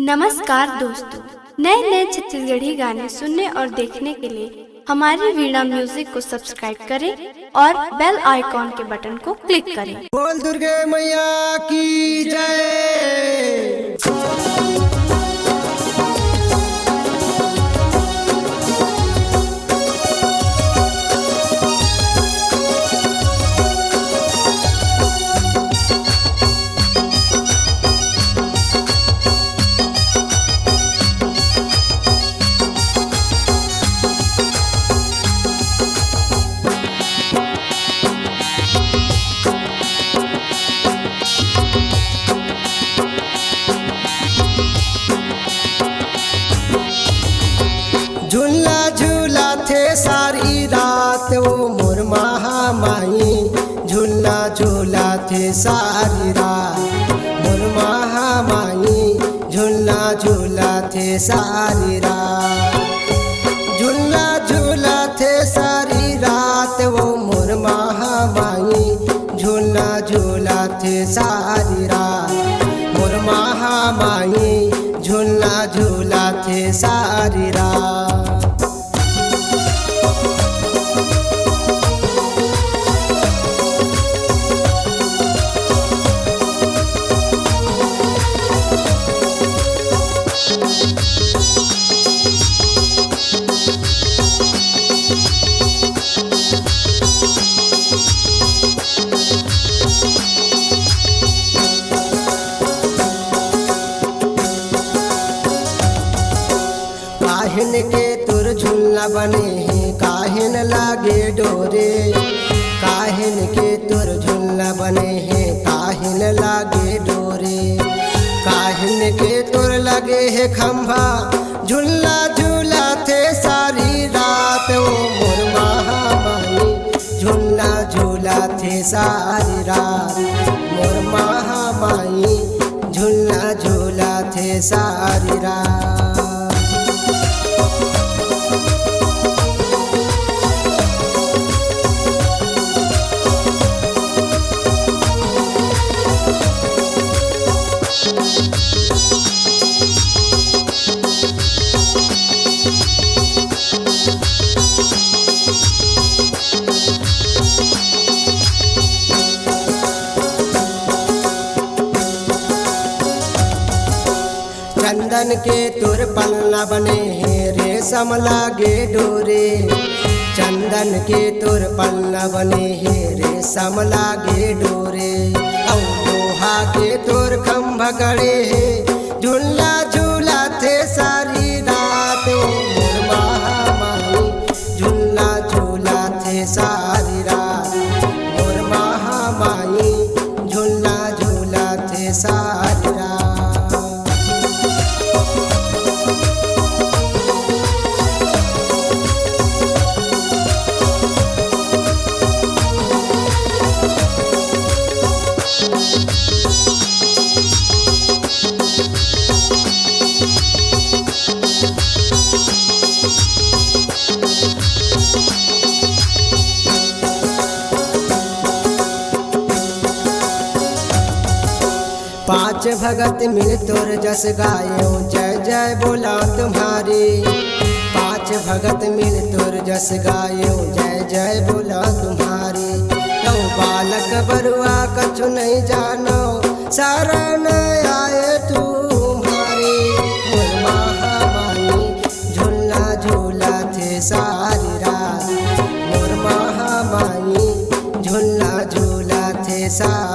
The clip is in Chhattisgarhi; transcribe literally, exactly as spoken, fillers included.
नमस्कार दोस्तों, नए नए छत्तीसगढ़ी गाने सुनने और देखने के लिए हमारी वीणा म्यूजिक को सब्सक्राइब करें और बेल आइकॉन के बटन को क्लिक करें। बोल दुर्गे मैया की जय। झुलना झुलाथे सारी रात वो मोर महामाई, झुलना झुलाथे सारी रात मोर महामाई, झुलना झुलाथे सारी रात। झुलना झुलाथे सारी रात वो मोर महामाई, झुलना झुलाथे सारी रात मोर महामाई, झुलना झुलाथे सारी रात। काहिन के तोर झुलना बने हे, काहिन लागे डोरे। काहिन के तोर झुलना बने हे, काहिन लागे डोरे। काहिन के तोर लगे हे खंभा, झुलना झुलाथे सारी रात वो मोर महामाई, झुलना झुलाथे सारी रात मोर महामाई, झुलना झुलाथे सारी रात। चंदन के तोर पलना बने हे, रेशम लागे डोरे। चंदन के तोर पलना बने हे, रेशम लागे डोरे। अउ लोहा के तोर खंभा गड़े हे, झुलना झुलाथे सारी रात ओ मोर महामाई, झुलना झुलाथे सारी रात मोर महामाई, झुलना झुलाथे सारी रात। पांच भगत मिल तोर जस गायो, जय जय बोला तुम्हारी। पांच भगत मिल तोर जस गायो, जय जय बोला तुम्हारी। तो बालक बरुआ कछु नहीं जानो, शरण आए तुम्हारी। मोर महामाई झुलना झुलाथे सारी रात, मोर महामाई झुलना झुलाथे सारी